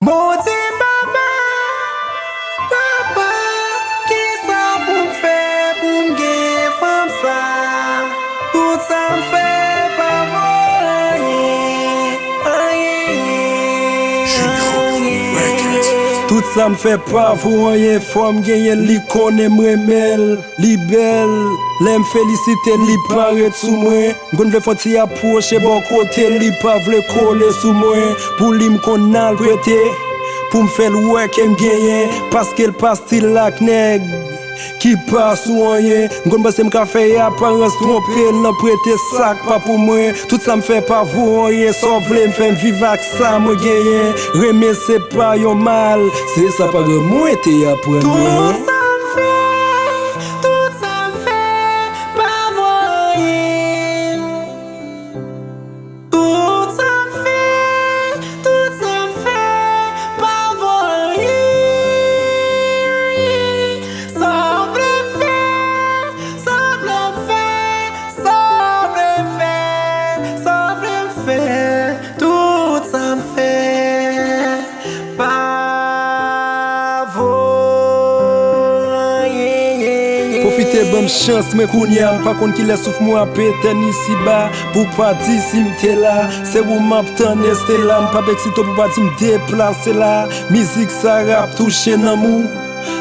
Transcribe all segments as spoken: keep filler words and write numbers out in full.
Bondye papa, papa, kisa pou m fè pou m genyen fanm sa? Tout sa m fè pa vo anyen, anyen, anyen. Tout sa m fè pa vo anyen, fò m genyen l, li konnen m renmen l, li bèl. Lè m felisite l, li pa ret sou mwen. M konn vle fè yon ti apwoche bò kote l, li pa vle kole sou mwen. Pou li m konn al prete, pou m fè l wè ke m genyen. Paske l pa stil ak nèg ki pa sou anyen. M konn panse m ka fè aparans twonpe l nan prete sa k pa pou mwen. Tout sa m fè pa vo anyen, sa w vle m fè m viv ak sa mwen genyen. Renmen se pa yon mal, se sa paran mwen te aprann mwen. Tout sa m fè, tout sa m fè, pa vo anyen. Tout sa m fè, tout sa m fè, pa vo anyen. Sa w vle m fè, sa w vle m fè, sa w vle m fè, sa w vle m fè, tout sa m fè pa vo anyen. Pwofite ban m chans mwen kounye a, m pa konn kilè souf mwen ap etèn isiba. Pou pa di si m te la, se ou m ap tann Estela. M p ap eksite w pou pa di m deplase la. Mizik sa ap touche nanm ou,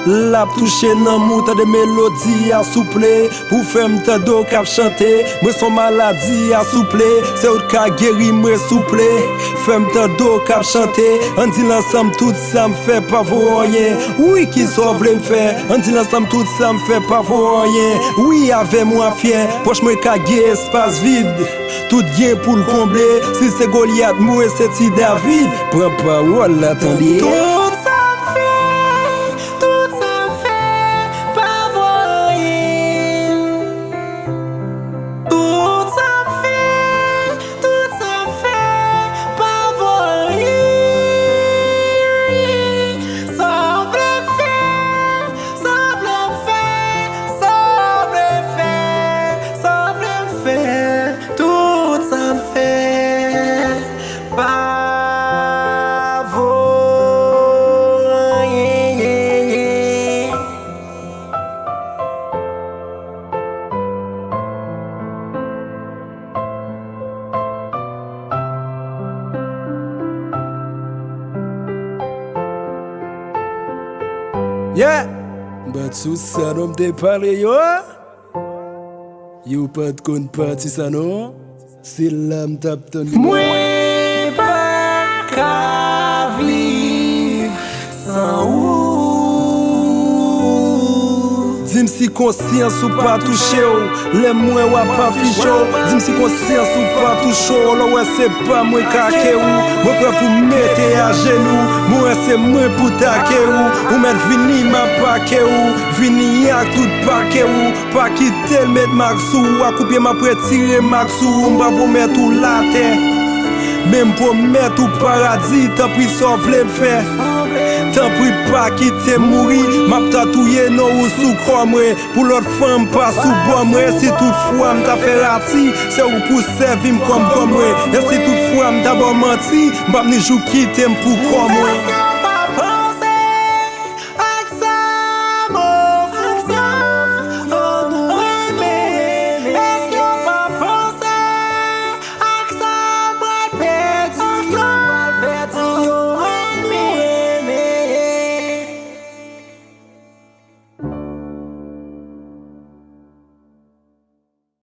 l ap touche nanm ou. Tande melodi a souple, pou fè m tande w k ap chante. Mwen se yon maladi a souple, se ou k ka geri mwen souple. Fè m tande w k ap chante, ann di l ansanm tout sa m fè pa vo anyen. Wi, kisa w vle m fè? Ann di l ansanm tout sa m fè pa vo anyen. Wi, avè m w ap fyè, pòch mwen ka gen espas vid. Tout gen pou l konble, si l se Golyat, mwen se ti David. Pran pawòl la, tande. Tout sa m fè, tout sa m fè, pa vo anyen. Tout sa m fè, tout sa m fè, pa vo anyen. Sa w vle m fè, sa w vle m fè, sa w vle m fè, sa w vle m fè, tout sa m fè pa vo anyen. Yeah! M pa t sou sa non m te pale yo. Yo pa t konn pati sa non. Se la m t ap tann li. Mwen pa ka viv san ou. Di m si konsyans ou pa touche w lè m wè w ap afiche w. Di m si konsyans ou pa touche w lè w wè se pa mwen k ake ou. Mwen prè pou m mete ajenou. Mwen wè se mwen pou take ou. Ou mèt vini m ap pake ou. Vini ak tout pake ou. Pa kite l met mak sou ou, ak koupye m ap retire mak sou ou, m pa pwomèt ou latè. Men m pwomèt ou paradi, tanpri sa w vle m fè. Tanpri pa kite m mouri, m ap tatouye non ou sou kò mwen. Pou lòt fanm pa sou bò mwen, si tout fwa m ta fè rati, se ou pou sèvi m kòm kò mwen. E si tout fwa m ta ba w manti, m p ap ni jou kite m pou kò mwen.